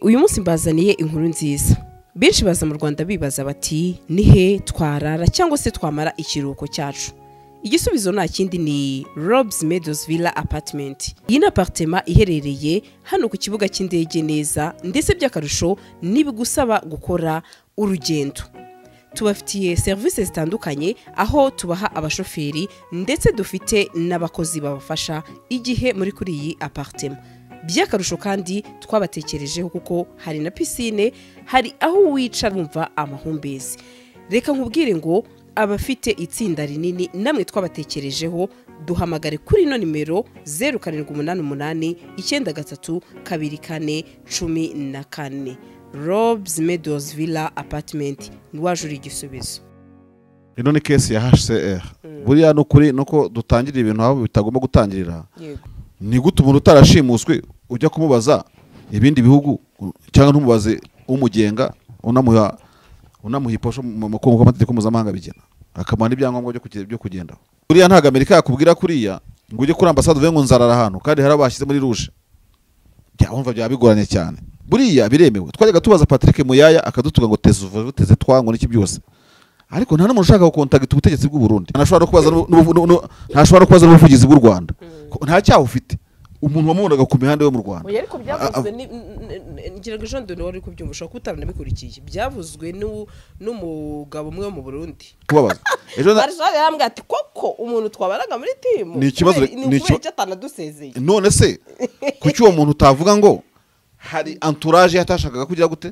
Uyu munsi mbazaniye inkuru nziza. Benshi baza mu Rwanda bibaza bati nihe twarara cyangwa se twamara ikiruhuko cyacu. Igisubizo nta kindi ni Robs Meadows Villa Apartment. Iyi ni apartment iherereye hano ku kibuga cy'indege neza, ndetse by'akarusho nibigusaba gukora urugendo. Tubafitiye serivisi zitandukanye aho tubaha abashoferi ndetse dufite n'abakozi babafasha igihe muri kuri iyi apartment. By'akarusho kandi twabatekerejeho kuko hari na piscine, hari aho wicara wumva amahumbezi. Reka nkubwire ngo abafite itsinda rinini namwe twabatekerejeho, duhamagare kuri ino nimero 0788 93 24 14. Robs Meadows Villa Apartment, wajura igisubizo. Ino ni case ya HCR. Buriya nukuri nuko dutangirira ibintu aho bitagomba gutangirira. Ni gute umuntu utarashimuswe ujya kumubaza ibindi bihugu cyangwa ntumubaze umugenga unamuha iposho mu makungu amategeko mpuzamahanga bigena akamana ibyangombwa byo kugendaho. Buriya ntago Amerika yakubwira kuriya ngo ujye kuri ambasade uvuge ngo nzarara ahantu kandi hari abashyize muri rouge. Byumva byaba bigoranye cyane. Buriya biremewe. Twajyaga tubaza Patrick Muyaya akadutuga ngo teze uvuze teze twango n'iki byose. Ariko nta n'umuntu ushaka gukontagita ubutegetsi bw'u Burundi. Ntashobora no kubaza ntashobora no kubaza n'ubuvugizi bw'u Rwanda. Nta cyaha ufite. Umuntu wamubonaga ku mihanda yo mu Rwanda. Oya ariko byavuzwe ngira ngo Jean de Noël kubyumva ushobora kutarana bikurikiye. Byavuzwe n'umugabo umwe wo mu Burundi. Kubabaza. Ejo Marshal yarambwiye ati koko umuntu twabaraga muri team. Ni ikibazo ni icyo atanadusezeye. None se kuki uwo muntu utavuga ngo hari entourage yatashakaga kugira gute?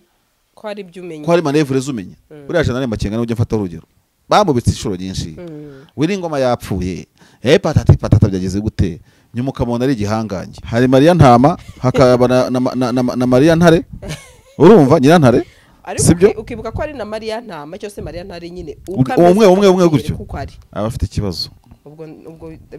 Ko ari ibyo umenya. Ko ari manœuvre zumenya. Buriya General Makenga n'ujya mfata urugero. Bamubitse inshuro nyinshi. Wiri ngoma yapfuye. Patati patata byageze gute? Nyuma ukamubona ari igihangange. Hari Mariya Ntama, hakaba na Mariya Ntare. Urumva Nyirantare? Ariko ukibuka ko ari na Mariya Ntama cyose Mariya Ntare nyine. Umwe umwe umwe gutyo. Aba afite ikibazo. Ubwo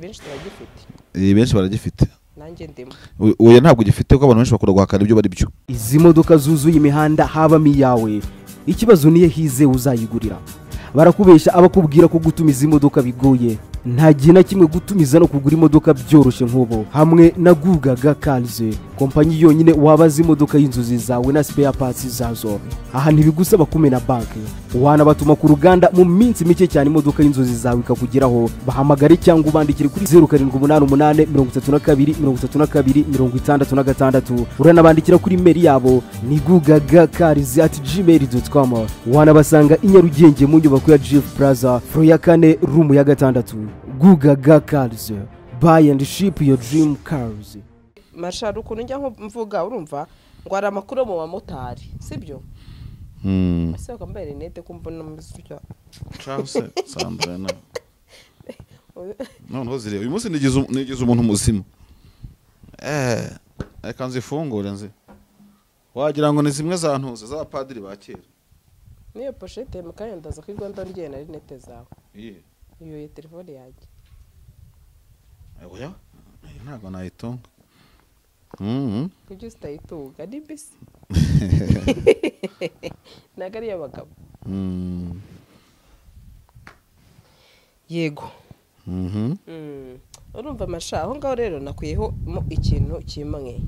benshi baragifite. Benshi baragifite. Nanjye ndimo. Oya ntabwo gifite kuko abantu benshi bakunda guhakana ibyo bari byo. Izi modoka zuzuye imihanda habamo iyawe. Ikibazo niye hize uzayigurira. Barakubesha abakubwira ko gutumiza imodoka bigoye. Nta gihe na kimwe gutumiza no kugura imodoka byoroshye nk'ubu. Hamwe na Gugaga Cars, kompanyi yonyine wabaza imodoka y'inzozi zawe na spare parts zazo. Aha ntibigusaba kumena banki. Wanabatuma ku ruganda mu minsi mike cyane imodoka y'inzozi zawe ikakugeraho. Bahamagare cyangwa ubandikire kuri 0788 32 32 66. Uranabandikira kuri email yabo ni gugagacars@gmail.com. Wanabasanga i Nyarugenge mu nyubako ya Jeff Plaza, floor ya 4, room ya 6. Gugaga Cars, buy and ship your dream cars. Marshal ukuntu njya mvuga urumva ngo hari amakuru mu bamotari sibyo? Ese wakambaye rinete kumbona muzutya. Charles Sandra na. None zire uyu munsi nigize umuntu muzima. Reka nzifungure nzi. Wagira ngo ni zimwe za ntuze za padiri ba kera. Niyo pochette mukanya ndaza ko Rwanda ngiye na rinete zawe. Iye. Iyo ye telefone yanjye. Oya ntabwo nayitunga. Kuki utayitunga ni mbese? Ntabwo ari iy'abagabo. Yego. Urumva amasha aho ngaho rero nakuyeho ikintu kimwe.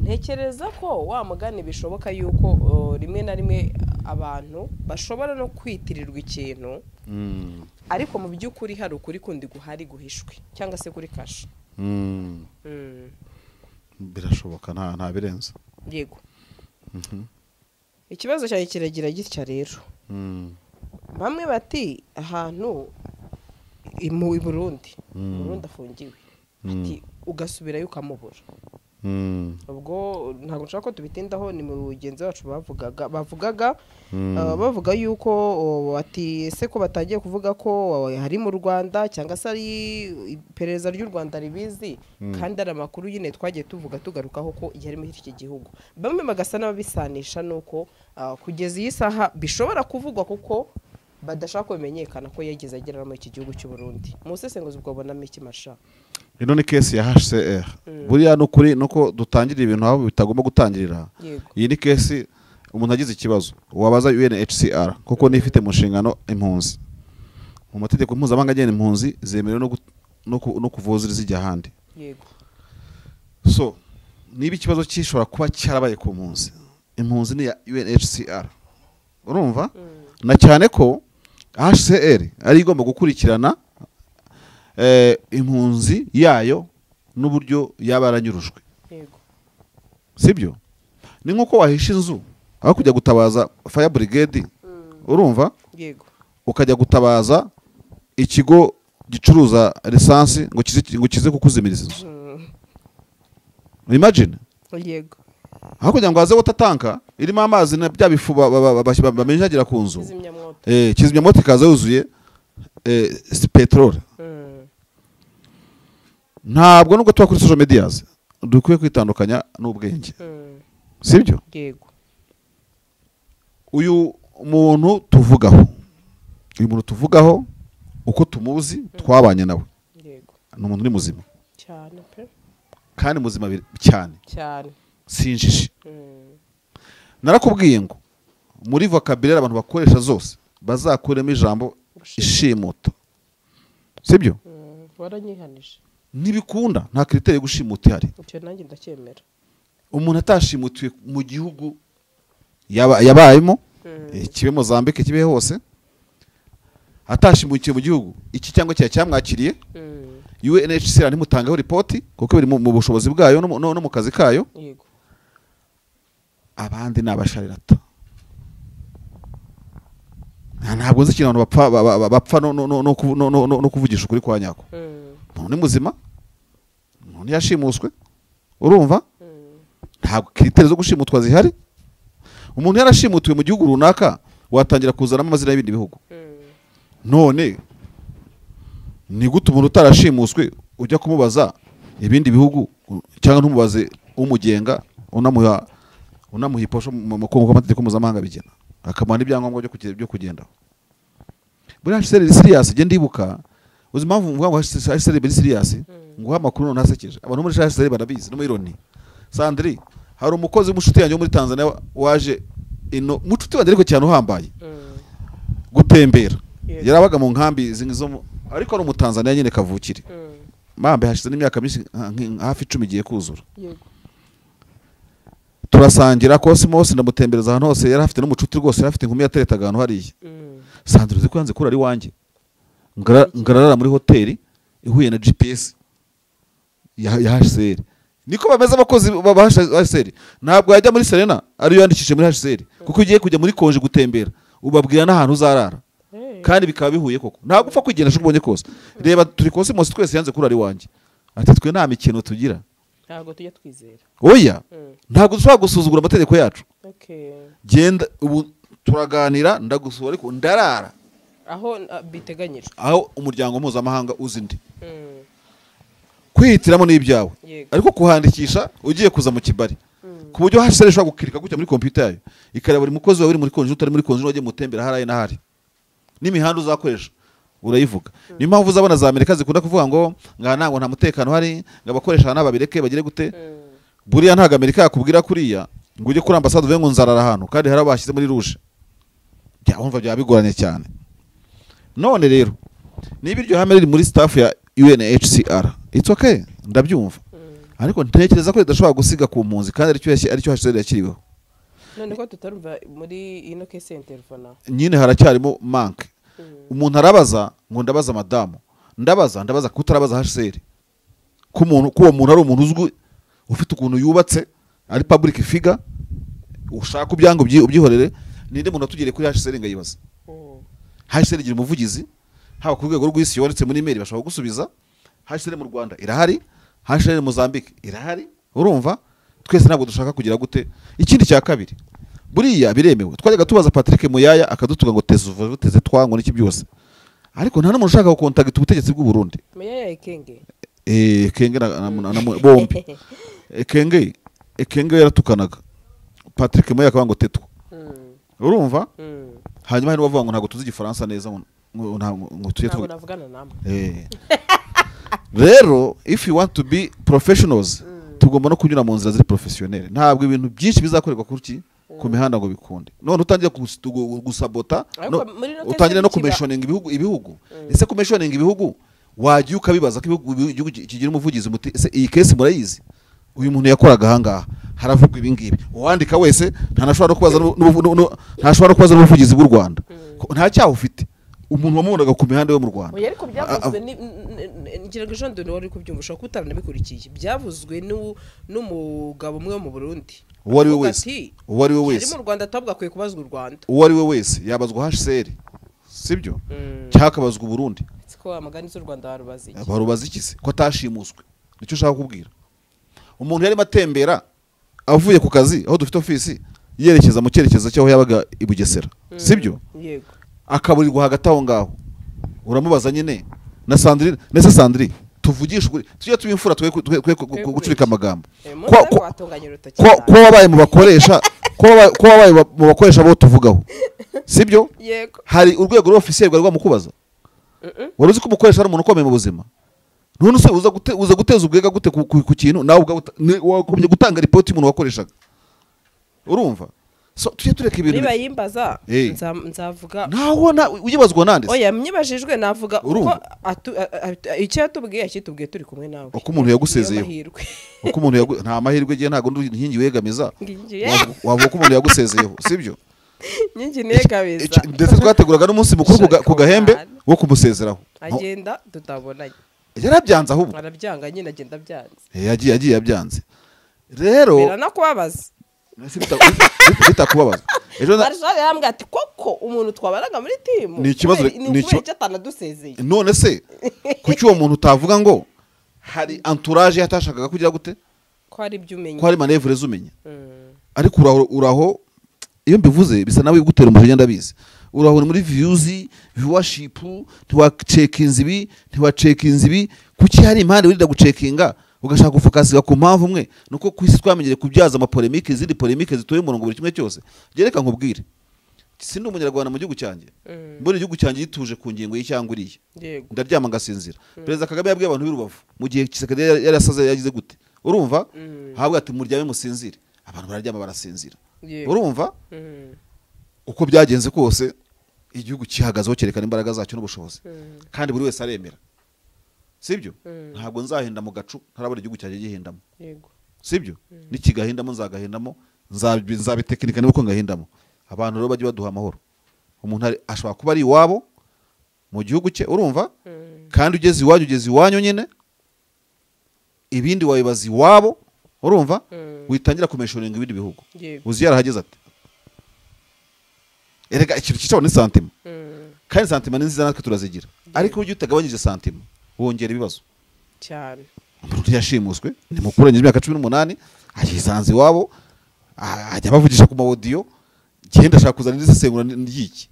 Ntekereza ko wa mugani bishoboka yuko rimwe na rimwe abantu bashobora no kwitirirwa ikintu. Ariko mu by'ukuri hari ukuri kundi guhari guhishwe cyangwa se kuri kashe. Birashoboka nta birenze. Yego. Ikibazo cyaje kiragira gitya rero. Bamwe bati ahantu mu Burundi, Burundi afungiwe. Ati ugasubirayo ukamubura. Ubwo ntabwo nshaka ko tubitindaho, ni mugenzi wacu bavugaga bavuga yuko ati ese ko batangiye kuvuga ko hari mu Rwanda cyangwa se ari iperereza ry'u Rwanda ribizi, kandi ari amakuru nyine twagiye tuvuga tugarukaho ko yari muri iki gihugu. Bamwe bagasa n'ababisanisha nuko kugeza iyi saha bishobora kuvugwa kuko badashaka kumenyekana ko yageze agera muri iki gihugu cy'u Burundi. Musesenguzi ubwo bonamo iki masha? Ino ni case ya HCR. Buriya nukuri nuko dutangirira ibintu aho bitagomba gutangirira. Iyi ni case umuntu agize ikibazo wabaza UNHCR kuko nifite mu nshingano impunzi. Mu mategeko mpuzamahanga agena impunzi zemerewe no kuvuza zijya ahandi. Yego. So Niba ikibazo cyishobora kuba cyarabaye ku mpunzi, impunzi ni ya UNHCR, urumva? Na cyane ko HCR ari igomba gukurikirana impunzi yayo n'uburyo yaba yaranyurujwe. Yego. Sibyo? Ni nkuko wahisha inzu aho kujya gutabaza fire brigade, urumva? Yego. Ukajya gutabaza ikigo gicuruza lisansi ngo kize kukuzimiriza inzu. Imagine. Yego. Aho kugira ngo haze water tank irimo amazi na bya bifu bamenjagira ku nzu. Kizimyamwoto. Kizimyamwoto ikaza yuzuye peteroli. Ntabwo nubwo tuba kuri social medias dukwiye kwitandukanya n'ubwenge. Sibyo? Yego. Uyu muntu tuvugaho uko tumuzi twabanye nawe. Yego. Ni umuntu uri muzima. Cyane pe. Kandi muzima cyane. Cyane. Sinjije. Narakubwiye ngo muri vocabulaire abantu bakoresha zose bazakuremo ijambo ishimuta. Sibyo? Waranyihanije. Ntibikunda, nta critère yo gushimuta ihari. Icyo nanjye ndacyemera. Umuntu atashimutiwe mu gihugu yabayemo, kibe Mozambique kibe hose, atashimutiwe mu gihugu iki cyangwa cya cyamwakiriye, UNHCR ntimutangaho ripoti kuko biri mu bushobozi bwayo no mu kazi kayo. Yego. Abandi nabasharirata. Ntabwo nzi ikintu abantu bapfa no kuvugisha ukuri kwa nyako. Umuntu ni muzima, umuntu yashimuswe, urumva? Ntabwo critères zo gushimutwa zihari. Umuntu yarashimutiwe mu gihugu runaka watangira kuzanamo amazina y'ibindi bihugu. None ni gute umuntu utarashimuswe ujya kumubaza ibindi bihugu cyangwa ntumubaze umugenga unamuha iposho mu kongo amategeko mpuzamahanga bigena akamuha n'ibyangombwa byo kugendaho. Buriya HCR iri serious, je ndibuka uzi impamvu mvuga ngo HCR iri serious, nguha amakuru none asekeje abantu muri HCR barabizi no muri Loni. Sandri, hari umukozi w'umushuti yanjye wo muri Tanzania waje ino mucuti wanjye ariko cyane uhambaye gutembera, yarabaga mu nkambi zo ariko ari umutanzania nyine kavukire. Mambe hashize n'imyaka myinshi hafi 10 igiye kuzura. Turasangira Cosmos, ndamutembereza ahantu hose, yari afite n'umucuti rwose, yari afite inkumi yateretaga ahantu hariya. Sandro uzi ko yanze kurara iwanjye, ngarara muri hoteli ihuye na GPS ya HCR. Niko bameze abakozi ba HCR. Ntabwo yajya muri Serena ariyo yandikishije muri HCR, kuko ugiye kujya muri konje gutembera ubabwira n'ahantu uzarara. Kandi bikaba bihuye koko. Ntabwo upfa kwigendesha uko ubonye kose. Reba turi Cosmos twese yanze kurara iwanjye. Ati twe nta mikino tugira. Ntabwo tujya twizera. Oya. Ntabwo dushobora gusuzugura amategeko yacu. Genda ubu turaganira ndagusura ariko ndarara aho biteganyijwe. Aho umuryango mpuzamahanga uzi ndi. Kwihitiramo n'ibyawe. Ariko kuhandikisha ugiye kuza mu kibari. Ku buryo HCR ishobora gukirika gutya muri computer yayo. Ikareba buri mukozi wawe uri muri konje utari muri konje wagiye mutembera haraye n'ahari. N'imihanda uzakoresha urayivuga. Niyo mpamvu uzabona za Amerika zikunda kuvuga ngo nganango nta mutekano hari, ngo abakoresha n'ababireke bagire gute. Buriya ntago Amerika yakubwira kuriya ngo ujye kuri ambasade uvuge ngo nzarara ahantu kandi hari abashyize muri rouge. Byumva byaba bigoranye cyane. None rero niba iryo hame riri muri staff ya UNHCR, it's okay, ndabyumva. Ariko ntekereza ko ridashobora gusiga ku mpunzi kandi aricyo HCR yakiriweho. None ko tutarumva muri ino case intervana. Nyine haracyarimo manque. Umuntu arabaza ngo ndabaza madamu, ndabaza kutarabaza HCR. Ko umuntu ko uwo muntu ari umuntu uzwi ufite ukuntu yubatse ari public figure ushaka ubyango ubyihorere, ninde muntu atugere kuri HCR ngayibaza. HCR igira umuvugizi haba ku rwego rw'isi yanditse muri email bashobora gusubiza. HCR mu Rwanda irahari, HCR Mozambique irahari, urumva twese ntabwo dushaka kugira gute. Ikindi cya kabiri, buriya biremewe twajyaga tubaza Patrick Muyaya akadutuga ngo teze uvuze teze twango n'iki byose, ariko nta n'umuntu ushaka gukontagita ubutegetsi bw'u Burundi. Muyaya Ekenge Ekenge na bombi Ekenge yaratukanaga Patrick Muyaya akaba ngo tetwa, urumva. Hanyuma hari n'abavuga ngo ntabwo tuzi igifaransa neza ngo tujye tuvugana namwe. Rero if you want to be professionals tugomba no kunyura mu nzira ziri professionnel. Ntabwo ibintu byinshi bizakorerwa kuki ku mihanda ngo bikunde. None utangiye gusabota, utangiye no kumeshoninga ibihugu. Ese kumeshoninga ibihugu wagiye ukabibaza ko ibihugu kigira umuvugizi muti ese iyi case murayizi? Uyu muntu yakoraga ahangaha, haravugwa ibi ngibi. Uwandika wese ntanashobora no kubaza n'ubuvugizi bw'u Rwanda. Nta cyaha ufite. Umuntu wamubonaga ku mihanda yo mu Rwanda. Oya, ariko byavuzwe ngira ngo Jean Doni wari kubyumva, ushobora kutarana bikurikiye. Byavuzwe n'umugabo umwe wo mu Burundi. Uwo ari we wese, uwo ari we wese ari mu Rwanda atabwa akwiye kubazwa u Rwanda. Uwo ari we wese yabazwa HCR, sibyo? Cyakabazwa u Burundi. Siko amagani z'u Rwanda barubaza iki? Barubaza iki se? Ko atashimuswe. Nicyo ushaka kubwira. Umuntu yarimo atembera avuye ku kazi aho dufite ofisi yerekeza mu cyerekezo cyaho yabaga i Bugesera, sibyo? Yego. Akaburirwa hagati aho ngaho. Uramubaza nyine na Sandrine, nese Sandrine tuvugishe ukuri, tujye tuba imfura, twe gucurika amagambo. Ko wabaye mu bakoresha, ko wabaye mu bakoresha bo tuvugaho, sibyo? Yego. Hari urwego rw'ofisiye rwari rwamukubaza. Wari uzi ko umukoresha ari umuntu ukomeye mu buzima. None se uza guteza ubwega gute ku kintu nawe wakomye gutanga report y'umuntu wakoreshaga? Urumva? So tujye tureka ibintu. Niba yimbaza nzavuga. Naho na uyibazwa nande? Oya, myibajijwe navuga uko icyo yatubwiye yakitubwiye turi kumwe nawe. Uko umuntu yagusezeyeho. Uko umuntu nta mahirwe giye ntago ndi inkingi wegamiza. Wavuga ko umuntu yagusezeyeho, sibyo? Nyingi negamiza. Ndetse twateguraga n'umunsi mukuru ku Gahembe wo kumusezeraho. Agenda tutabonanye. Yarabyanze ahubwo. Arabyanga nyine, agenda byanze. Yagiye yabyanze. Rero biranakubabaza. Bitakubabaza. Ejo Marshal yarambwiye ati koko umuntu twabaraga muri timu. Ni ikibazo, ni icyo atanadusezeye. None se kuki uwo muntu utavuga ngo hari entourage yatashakaga kugira gute? Ko ari byumenya. Ko ari manevre zumenya. Ariko uraho iyo mbivuze bisa nawe gutera umujinya ndabizi. Uraho muri views, viewership, ntiwacekinze ibi, ntiwacekinze ibi, kuki hari impande wirinda gucekinga ugashaka gufokasiga ku mpamvu umwe? Nuko ku isi twamenyere kubyaza ama polemique, izindi polemique zituye umurongo buri kimwe cyose. Gereka nkubwire, sindi umunyarwanda mu gihugu cyanjye, mbona igihugu cyanjye gituje ku ngingo y'icyangwa iriya, ndaryama ngasinzira. Perezida Kagame yabwiye abantu b'i Rubavu mu gihe Tshisekedi yarasaze yagize gute, urumva? Habwa ati muryame musinzire, abantu bararyama barasinzira. Urumva? Uko byagenze kose igihugu kihagazeho cyerekana imbaraga zacyo n'ubushobozi, kandi buri wese aremera, sibyo? Ntabwo nzahenda mu gacu ntarabona igihugu cyanjye gihindamo. Yego. Sibyo? Nikigahindamo nzagahindamo, nzabitekinika niba uko ngahindamo. Abantu rero bajye baduha amahoro. Umuntu ashobora kuba ari iwabo mu gihugu cye, urumva? Kandi ugeze iwanyu, ugeze iwanyu nyine, ibindi wabibaza iwabo, urumva? Witangira kumeshoringa ibindi bihugu. Uzi yarahageze ati erega ikintu cyicaho ni santima. Kandi santima ni nziza natwe turazigira. Ariko ujye utagabanyije santima wongera ibibazo cyane. Umuntu yashimuswe ni mukuru imyaka 18 ayisanze iwabo, ajya bavugisha ku ma audio, genda ashaka kuzana n'isesengura ryiki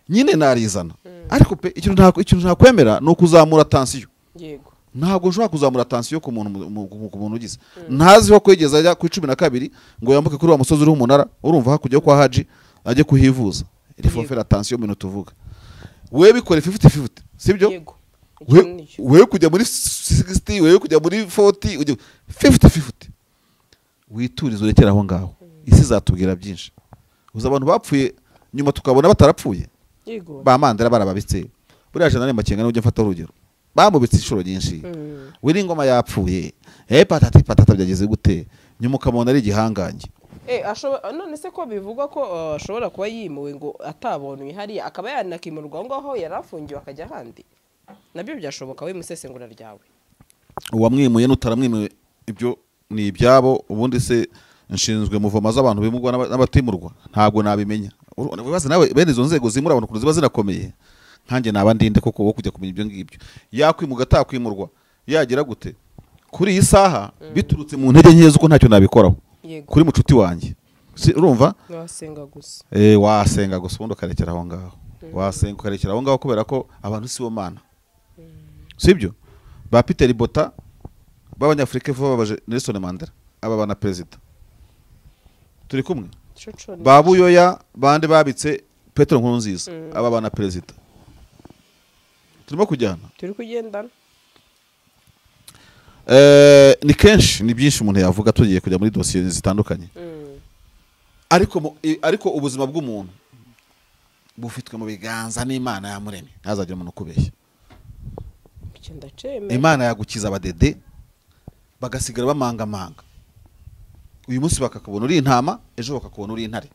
nyine narizana. Ariko pe ikintu ntakwemera no kuzamura tension. Yego. Ntabwo nshobora kuzamura tension ku muntu ugize. Ntazi ho kwegeza ajya ku 12 ngo yambuke kuri wa musozi uri umunara, urumva hakujya kwa Haji ajye kuhivuza. Il faut faire attention mu tuvuga. We bikore 50-50, sibyo? Yego. We kujya muri 60, we kujya muri 40, ujya 50-50. Witurize urekera aho ngaho. Isi zatubwira byinshi. Uza abantu bapfuye nyuma tukabona batarapfuye. Yego. Ba Mandela barababitse. Buriya Jeanne Makenga n'ujya mfata urugero. Bamubitse inshuro nyinshi. Wiringoma yapfuye. Patati patata byageze gute? Nyuma ukamubona ari igihangange. None se ko bivugwa ko ashobora kuba yimuwe ngo atabonwe hariya akaba yanakimurwa ngaho yarafungiwe akajya ahandi, nabyo byashoboka we musesengura ryawe? Uwamwimuye n'utaramwimuye ibyo ni ibyabo. Ubundi se nshinzwe muvoma z'abantu bimugwa n'abatimurwa, ntabwo nabimenya. Ubaze nawe bene izo nzego zimura abantu kuntu ziba zinakomeye, nkanjye naba ndinde koko wo kujya kumenya ibyo ngibyo. Yakwimuga atakwimurwa yagira gute kuri iyi saha biturutse mu ntege nke zuko ntacyo nabikoraho. Kuri mucuti wanjye, urumva? Wasenga gusa. Wasenga gusa ubundi ukarekera aho ngaho. Wasenga ukarekera aho ngaho kubera ko abantu si bo mana. Sibyo? Ba Peter Bota b'abanyafrika vuba babaje Nelson Mandela, aba bana president. Turi kumwe? Ba Buyoya bande babitse Petro Nkurunziza, aba bana president. Turimo kujyana? Turi kugendana. Ni kenshi ni byinshi umuntu yavuga tugiye kujya muri dossier zitandukanye. Ariko ubuzima bw'umuntu bufitwe mu biganza n'Imana yamuremye. Ntazagira umuntu kubeshya. Imana yagukiza abadede, Bagasigara bamangamanga. Uyu munsi bakakubona uri intama, ejo bakakubona uri intare.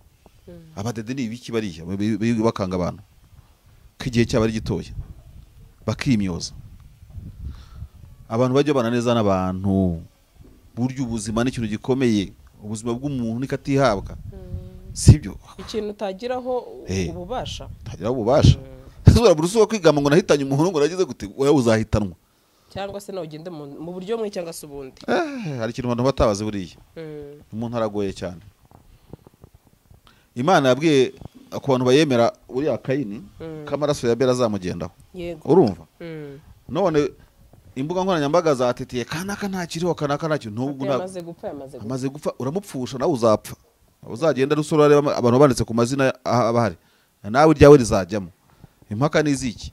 Abadede ni ibiki bariya bakanga abantu ko igihe cyaba ari gitoya bakimyoza. Abantu bajya bana neza n'abantu. Buryo ubuzima ni ikintu gikomeye, ubuzima bw'umuntu nikatihabwa. Sibyo? Ikintu utagiraho ububasha. Utagiraho ububasha. Uzura burusuka kwigamba ngo nahitanye umuntu ngo nagize gute, wowe uzahitanwa. Cyangwa se nawe ugende mu buryo mwe cyangwa se ubundi. Hari ikintu abantu batabaze buriya. Umuntu aragoye cyane. Imana yabwiye ku bantu bayemera uriya Kayini kamaraso ya Abeli azamugendaho. Urumva? None imbuga nkoranyambaga zatetiye kanaka ntakiriho, kanaka ntakiriho, nubwo amaze gupfa uramupfusha nawe uzapfa. Uzagenda rusura areba abantu banditse ku mazina abahari, nawe iryawe rizajyamo. Impaka niziki?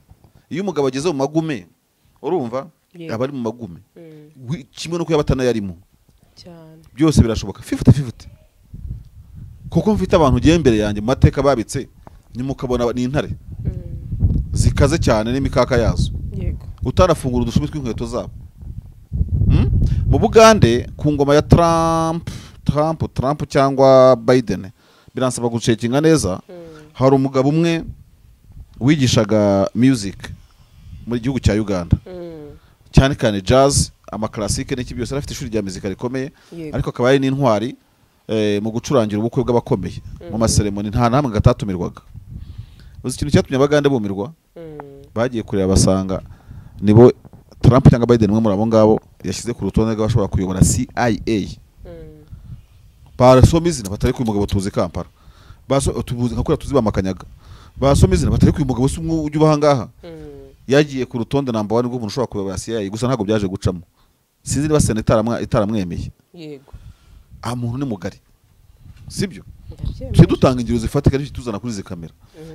Iyo umugabo ageze mu magume, urumva aba ari mu magume kimwe no kuyabatana yarimo cyane, byose birashoboka. 50-50. Kuko mfite abantu ugiye imbere yanjye mu mateka babitse, nimukabona ni intare zikaze cyane n'imikaka yazo. Yego. Utarafungura udushumi tw'inkweto zabo. Mu Bugande ku ngoma ya Trump cyangwa Biden, biransaba gucekinga neza. Hari umugabo umwe wigishaga music muri gihugu cya Uganda, cyane cyane jazz, ama classique n'iki byose. Afite ishuri rya muzika rikomeye, ariko akaba ari n'intwari mu gucurangira ubukwe bw'abakomeye mu maseremoni. Nta namwe gatatumirwaga. Uzi ikintu cyatumye Abagande bumirwa? Bagiye kureba basanga nibo Trump cyangwa Biden umwe muri abo ngabo yashyize ku rutonde rw'abashobora kuyobora CIA. Barasoma izina batari ku mugabo tuzi Kampala, tubuze nka kuriya tuzi bamakanyaga. Basoma izina batari ku mugabo si umwe ujya ubaha ngaha. Yagiye ku rutonde number 1 rw'umuntu ushobora kuyobora CIA, gusa ntabwo byaje gucamo. Sinzi niba Sena itaramwemeye. Yego. Muntu ni mugari, sibyo? Tujye dutanga ingero zifatika n'icyo tuzana kuri izi kamera.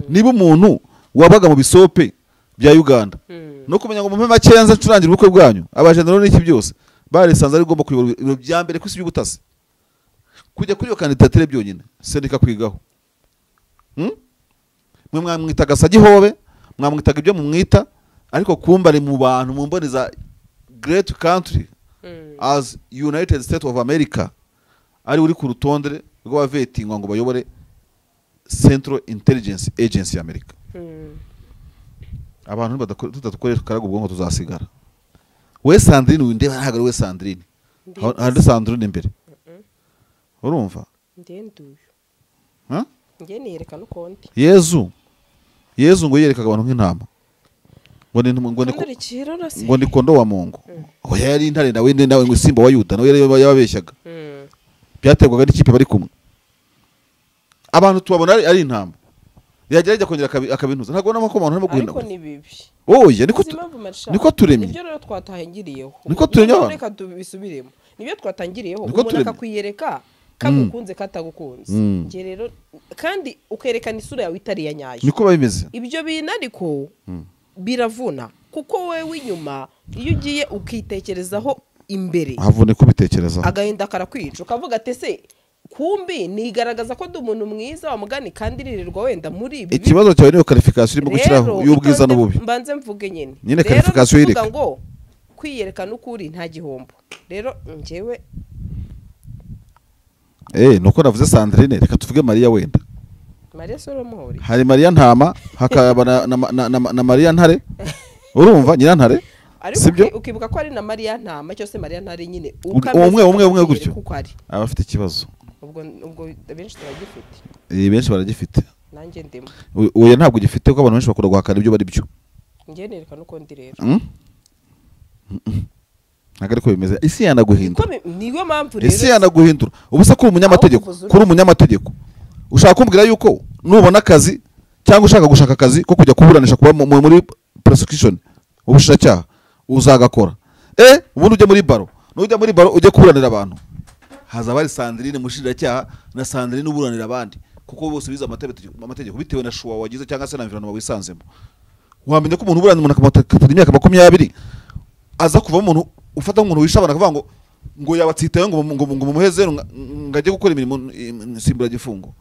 Niba umuntu wabaga mu bisope bya Uganda no kumenya ngo mumpe make yanze ncurangira ubukwe bwanyu, abajenerali n'iki byose barisanze ari ugomba kuyobora ibiro bya mbere ku isi by'ubutasi, kujya kuri iyo kandidatire byonyine sendika kwigaho. Mwe mwamwitaga Sagihobe, mwamwitaga ibyo mumwita, ariko kumba ari mu bantu mu mboni za great country as United States of America, ari uri ku rutonde rw'abavetingwa ngo bayobore Central Intelligence Agency ya America. Abantu tudadukoresha karaga ubwonko tuzasigara. We Sandrine windeba ntabwo ari we Sandrine. Hari Sandrine imbere. Urumva? Ndenduye. Nge niyerekana uko ndi. Yezu ngo yerekaga abantu nk'intama. Ngo ni kondo wa Mungu. Oya yari intare nawe nawe ngo simba wa Yuda nawe yababeshyaga. Byaterwaga n'ikipe bari kumwe. Abantu tubabona ari intama. Yagerageza kongera akabintuza. Ntabwo nabona ko abantu barimo guhinda. Ariko ni bibi. Oya niko turemye. Nibyo rero twatangiriyeho. Niko turemye abantu. Reka tubisubiremo. Nibyo twatangiriyeho. Umuntu akakwiyereka kagukunze katagukunze. Nge rero kandi ukerekana isura yawe itari ya nyayo. Niko babimeze. Ibyo bintu ariko biravuna kuko wewe inyuma iyo ugiye ukitekerezaho imbere. Havune kubitekerezaho. Agahinda karakwica ukavuga ati se kumbi nigaragaza ko ndi umuntu mwiza wa mugani kandi ririrwa wenda muri ibi. Ikibazo cyawe niyo qualification irimo gushyiraho y'ubwiza n'ububi. Mbanze mvuge nyine. Nyine qualification yireka. Ngo kwiyerekana ukuri nta gihombo. Rero njyewe nuko navuze Sandrine, reka tuvuge Maria wenda. Maria Solomuhori. Hari Maria Ntama, hakaba na Maria Ntare. Urumva nyina Ntare? Sibyo? Ukibuka ko ari na Maria Ntama cyose Maria Ntare nyine. Umwe gutyo. Aba afite ikibazo. Ubwo benshi turagifite. Benshi baragifite. Nanjye ndimo. Oya ntabwo gifite kuko abantu benshi bakunda guhakana ibyo bari byo. Ngiye nereka nuko ndi rero. Ntabwo ariko bimeze. Isi yanaguhindura. Niyo mpamvu rero. Isi yanaguhindura. Ubu se kuri umunyamategeko, ushaka kumbwira yuko nubona akazi cyangwa ushaka gushaka akazi ko kujya kuburanisha kuba muri prosecution ubushinjacyaha uzagakora. Ubundi ujya muri baro. Nujya muri baro ujye kuburanira abantu. Hazaba ari Sandrine mushinjacyaha na Sandrine uburanira abandi kuko bose bize amategeko bitewe na shuwa wagize cyangwa se na environment wisanzemo. Wamenye ko umuntu uburanira umuntu akamukatira imyaka 20 aza kuva umuntu ufata umuntu wishabana akavuga ngo yabatsitayo ngo mumuheze ngajye gukora imirimo nsimbura gifungo.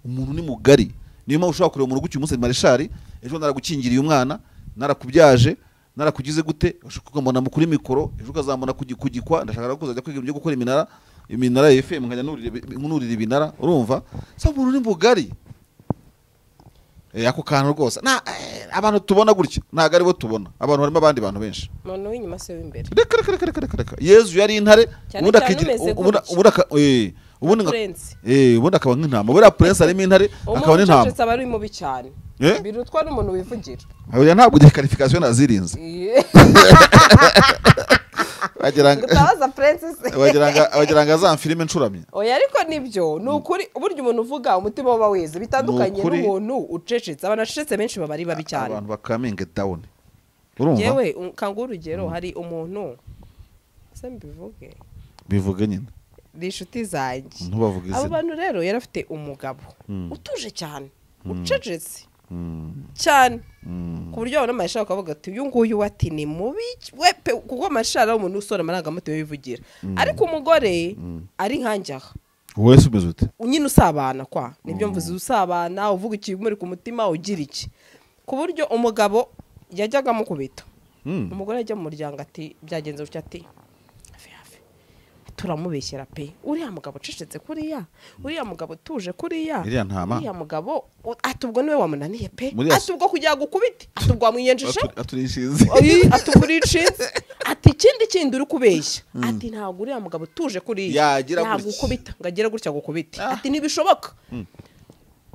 Umuntu ni mugari. Niyo mpamvu ushobora kureba umuntu gucyo umunsi mareshari ejo naragukingiriye umwana narakubyaje Narakugize gute? Ushobora kuri mikoro, ejo ukazambona kugikwa, ndashaka kuzajya kwiga ibyo gukora iminara ya FM nkajya nurira ibinara, urumva? Sa umuntu ni mugari. Ako kantu rwose. Na abantu tubona gutya, ntago ari bo tubona. Abantu harimo abandi bantu benshi. Umuntu w'inyuma se w'imbere. Reka. Yezu yari intare, ubundi akagira ubundi akaba nk'intama. Buriya Prince arimo intare, akaba n'intama. Umuntu aba ari mubi cyane. Birutwa n'umuntu wivugira. Oya ntabwo ugiye qualification nazirinze. Wagira Prince wagira za filime ncuramye. Oya ariko nibyo ni ukuri, burya umuntu uvuga umutima uba weze bitandukanye n'umuntu ucecetse. Abantu bacecetse benshi baba ari babi cyane. Abantu bakaminga down. Urumva? Yewe kanga urugero hari umuntu se mbivuge. Bivuge nyine. Ni inshuti zanjye. Ntubavuge izina. Abo bantu rero yarafite umugabo utuje cyane, ucecetse. Cyane ku buryo abona Marshal akavuga ati uyu nguyu wati ni mubi we pe, kuko Marshal ari umuntu usora amarangamutima yivugira, ariko umugore ari nkanjyaha wese umeze ute nyine usabana kwa nibyo mvuze, usabana uvuga ikimuri ku mutima ugira iki, ku buryo umugabo yajyaga mukubita umugore ajya mu muryango ati byagenze gutya, ati hafi hafi turamubeshyera pe, uriya mugabo ucecetse kuriya, uriya mugabo utuje kuriya, uriya mugabo atubwo niwe wamunaniye pe, atubwo kugira gukubite, atubwo wamwiyenjeje, atukurishinze, ati ikindi kindi uri kubeshya, ati ntabwo uriya mugabo utuje kuriya ntabwo ukubita ngo agere gutya gukubite, ati ntibishoboka.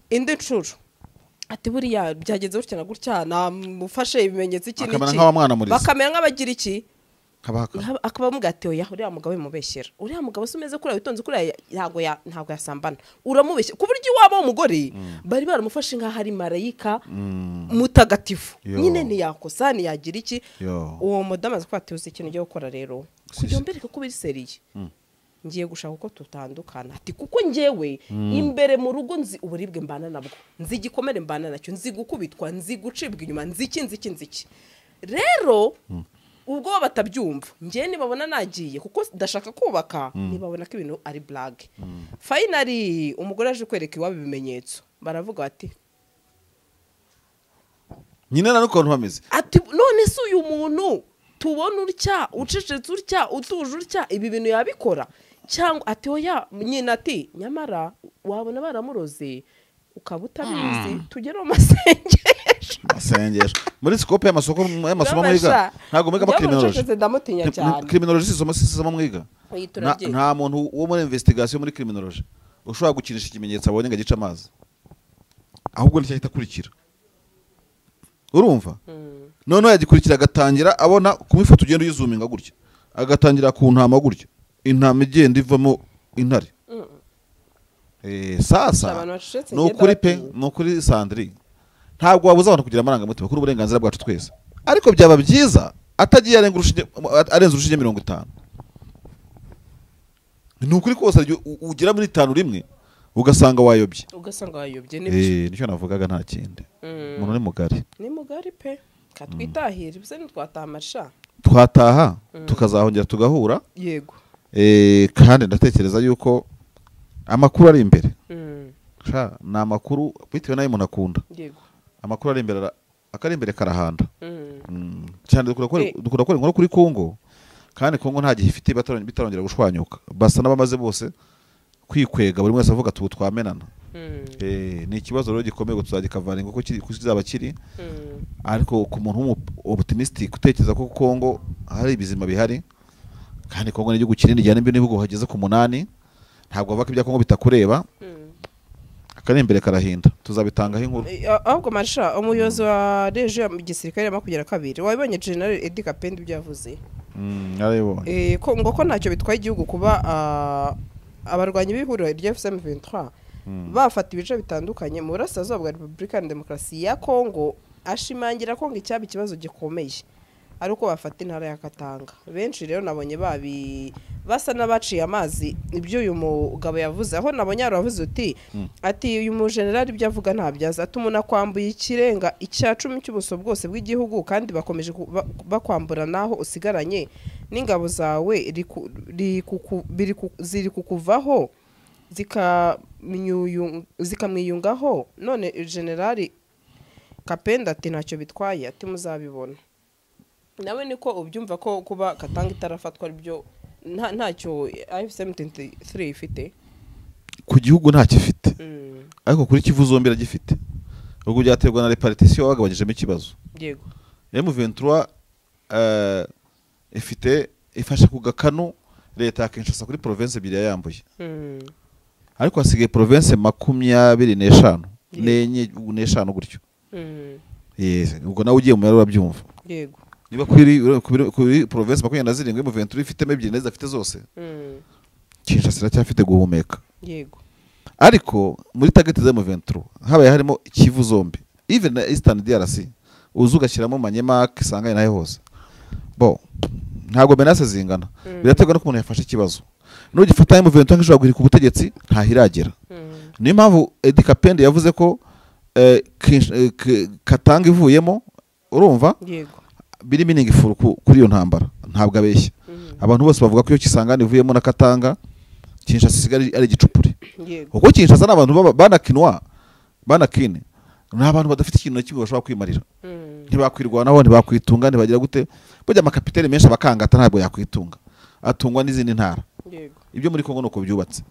Indi nshuro ati buriya byagenze gutya na gutya, namufashe ibimenyetso iki n'iki, bakamera nk'abagira iki, akaba amuga ati oya uriya mugabo bimubeshyera, uriya mugabo se umeze kuriya witonze kuriya ntabwo yasambana, uramubeshya. Ku buryo iwabo w'umugore bari baramufashe nk'aho ari marayika mutagatifu nyine, ntiyakosa ntiyagira iki. Uwo mudamu azi ko ati uzi ikintu ugiye gukora rero kugira ngo mbereke ko biri seriye, ngiye gushaka uko tutandukana, ati kuko njyewe imbere mu rugo nzi uburibwe mbana nabwo, nzi igikomere mbana nacyo, nzi gukubitwa, nzi gucibwa inyuma, nzi iki nzi iki nzi iki. Rero ubwo batabyumva ngiye nibabona nagiye kuko ndashaka kubaka, nibabona ko ibintu ari blague. Finally umugore aje kwereka iwabo ibimenyetso, baravuga bati nyine na nuko bameze, ati none se uyu muntu tubona urya ucecetse urya utuje urya ibi bintu yabikora cyangwa? Ati oya nyina, ati nyamara wabona baramuroze ukaba utabizi, tugere mu masengesho. Masengesho muri scope y'amasoko y'amasomo mwiga ntago mwiga criminology, ndamutinya cyane. Criminology isomo mwiga, nta muntu wo muri investigation muri criminology ushobora gukinisha ikimenyetso abonye ngo agice amazi, ahubwo nicyo ahita akurikira. Urumva? None yagikurikira agatangira abona kumifata ugenda uyizuminga gutya, agatangira ku ntama gutya, intama igenda ivamo intare. Sasa nukuri pe, nukuri Sandri, ntabwo wabuza abantu kugira amarangamutima kuri uburenganzira bwacu twese, ariko byaba byiza atagiye arenza urushinge 50. Nukuri kose ugera muri 5 rimwe ugasanga wayobye, nibyo. Nicyo navugaga nta kindi. Umuntu ni mugari, ni mugari pe, katwitahira ibise ntitwataha amasha, twataha tukazahongera tugahura. Yego. Kandi ndatekereza yuko amakuru ari imbere. Ni amakuru bitewe n'ayo umuntu akunda. Yego. Amakuru ari imbere, akari imbere karahanda. Cyane dukunda gukora inkuru kuri Kongo, kandi Kongo nta gihe ifite bitarongera gushwanyuka, basa n'abamaze bose kwikwega, buri wese avuga ati twamenana. Ni ikibazo rero gikomeye ngo tuzagikavaringa uko kizaba kiri, ariko ku muntu optimistic utekereza ko Kongo hari ibizima bihari, kandi Kongo ni igihugu kinini cyane n'ibihugu hageze ku 8, ntabwo bavaka ibya Kongo bitakureba. Akari imbere karahinda, tuzabitangaho inkuru. Ahubwo Marsha umuyobozi wa reje mu gisirikare ya 22 wabonye General Eddy Kapend ibyo yavuze. Narabibonye. Ko ngo ko ntacyo bitwaye igihugu kuba abarwanyi b'ihuriro rya FCM23 bafata ibice bitandukanye mu burasirazuba bwa Repubulika ya Demokarasi ya Kongo, ashimangira ko ngo icyaba ikibazo gikomeye ari uko bafata intara ya Katanga. Benshi rero nabonye babi basa n'abaciye amazi ibyo uyu mugabo yavuze, aho nabonye yaravuze uti ati uyu mu general ibyo avuga ntabyaza, ati umuntu akwambuye ikirenga icya 10 cy'ubuso bwose bw'igihugu kandi bakomeje bakwambura naho usigaranye n'ingabo zawe ziri kukuvaho zikamwiyungaho. None general Kapenda ati ntacyo bitwaye, ati muzabibona. Nawe niko ubyumva ko kuba Katanga itarafatwa aribyo ntacyo AFC M23 ifite ku gihugu ntacyo ifite, ariko kuri Kivu zombi iragifite. Ubwo byaterwa na repartition bagabanyijemo ikibazo. Yego. M23 ifite ifasha ku gakanu leta ya Kinshasa kuri province ebyiri yayambuye. Ariko hasigaye province 25 n'enye gutyo. Yes, ubwo nawe ugiye mu mibare urabyumva. Yego. Niba kuri province 27 M23 ifitemo ebyiri neza afite zose. Kinshasa iracyafite guhumeka. Yego. Ariko muri target za M23 habaye harimo Kivu zombi, even na Eastern DRC uzu ugashyiramo Manyema, Kisangani nayo hose. Bo ntabwo menace zingana. Biraterwa no umuntu yafashe ikibazo. Nugifata M23 nk'ishobora guhirika ubutegetsi ntahiragera. Niyo mpamvu Eddy Kapende yavuze ko Katanga ivuyemo, urumva? Yego. Biri meaningful kuri iyo ntambara, ntabwo abeshya. Abantu bose bavuga ko iyo Kisangani ivuyemo na Katanga, Kinshasa isigara ari igicupuri. Yego. Kuko Kinshasa n'abantu banakinwa, banakine, ni abantu badafite ikintu na kimwe bashobora kwimarira. Ntibakwirwanaho, ntibakwitunga, ntibagira gute. Burya amakapitali menshi abakangata ntabwo yakwitunga, atungwa n'izindi ntara. Yego. Ibyo muri Kongo nuko byubatse.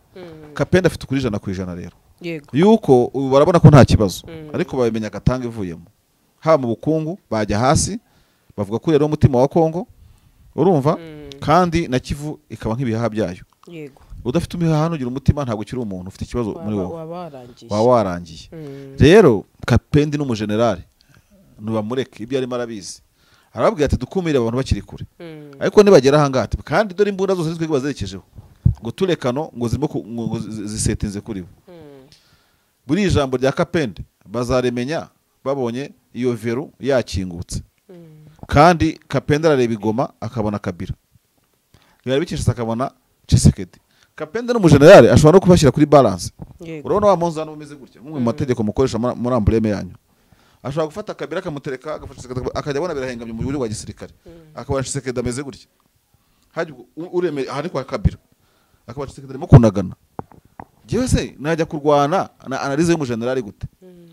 Kapenda afite ukuri 100% rero. Yego. Yuko ubu barabona ko nta kibazo, ariko babimenya Katanga ivuyemo. Haba mu bukungu bajya hasi, bavuga ko rero umutima wa Kongo, urumva? Kandi na Kivu ikaba nk'ibihaha byayo. Yego. Udafite imihaha ugira umutima ntabwo ukiri umuntu, ufite ikibazo muri wowe. Waba warangiye. Rero Kapendi n'umugenerali nubamureke ibyo arimo arabizi. Arababwira ati dukumire abantu bakiri kure. Ariko nibagera aha ngaha kandi dore imbunda zose twebwe bazerekejeho. Ngo turekano ngo zirimo ngo zisetinze kuri bo. Buri ijambo rya Kapende bazaremenya babonye iyo veru yakingutse. Kandi Kapende arareba igoma akabona Kabila. Yareba Kinshasa akabona Tshisekedi. Kapende n'umugenerali ashobora no kubashyira kuri balance. Urabona wa munzano umeze gutya nk'umwe mu mategeko mukoresha muri embleme yanyu. Ashobora gufata Kabila akamutereka, agafasha Tshisekedi akajya abona birahengamye mu buryo bwa gisirikare. Akabona Tshisekedi ameze gutya. Haje ureme aha ni kwa Kabila. Akabona Tshisekedi arimo kunagana. Jewe se najya kurwana na analyse y'umugenerali gute?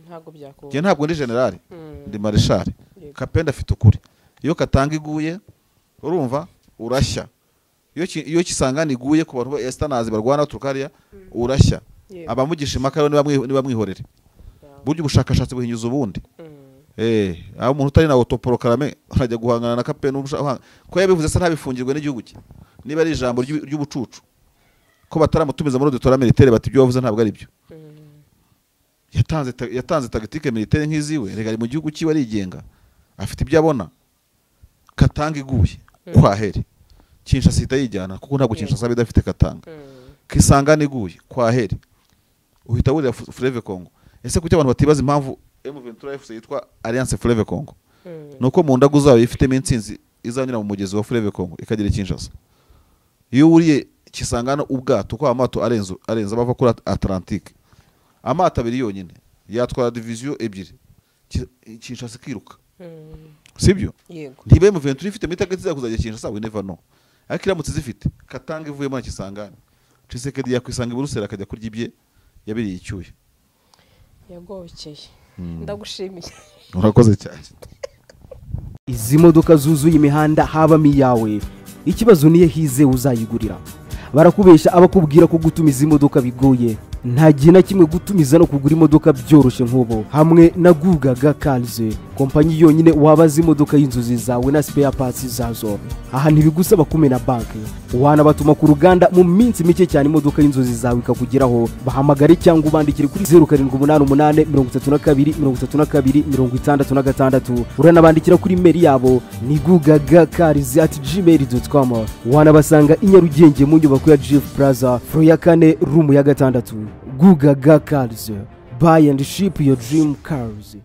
Ntabwo byakunda. Jewe ntabwo ndi generali, ndi marshal. Kapende afite ukuri. Iyo Katanga iguye, urumva urashya. Iyo Kisangani iguye ku bantu ba Estanazi barwana Turkariya, urashya. Abamugisha impaka niba mwihorere. Buryo ubushakashatsi buhinyuza ubundi. Aho umuntu utari na autoproclame arajya guhangana na Kapende ko yabivuze se ntabifungirwe n'igihugu cye. Niba ari ijambo ry'ubucucu ko bataramutumiza muri auditoire militaire bati ibyo wavuze ntabwo ari byo. Yatanze tactique militaire nk'iziwe, rega ari mu gihugu cyiwe arigenga. Afite ibyo abona. Katanga iguye kwa heri. Kinshasa itayijyana kuko ntabwo Kinshasa bidafite Katanga. Kisangani iguye kwa heri. Uhita wurira Fleuve Congo. Ese kuki abantu batibaza impamvu M23 FC yitwa Alliance Fleuve Congo? Nuko mu ndagu zayo ifitemo intsinzi izanyura mu mugezi wa Fleuve Congo ikagera Kinshasa. Iyo wuriye Kisangani ubwato kwa amato arenze bava kuri Atlantique. Amato abiri yonyine yatwara division ebyiri. Kinshasa ikiruka. Sibyo? Yego. Ntibe M23 ifite muri target kuzajya Kinshasa, we never know. Ariko iramutse zifite Katanga ivuyemo na Kisangani, Tshisekedi yakwisanga i Buruseli akajya kurya ibye yabiriye icyuya. Yagokeye. Ndagushimiye. Urakoze cyane. Izi modoka zuzuye imihanda habamo iyawe. Ikibazo niye hize uzayigurira. Barakubesha abakubwira ko gutumiza imodoka bigoye. Nta gihe na kimwe gutumiza no kugura imodoka byoroshye nk'ubu. Hamwe na Gugaga Cars, kompanyi yonyine wabaza imodoka y'inzozi zawe na spare parts zazo. Aha ntibigusaba kumena banki, wanabatuma ku ruganda mu minsi mike cyane imodoka y'inzozi zawe ikakugeraho. Bahamagare cyangwa ubandikire kuri 0788 32 32 66. Uranabandikira kuri mail yabo ni gugagacars@gmail.com. Wanabasanga i Nyarugenge mu nyubako ya Jeff Plaza, floor ya 4, room ya 6. Gugaga Cars, buy and ship your dream cars.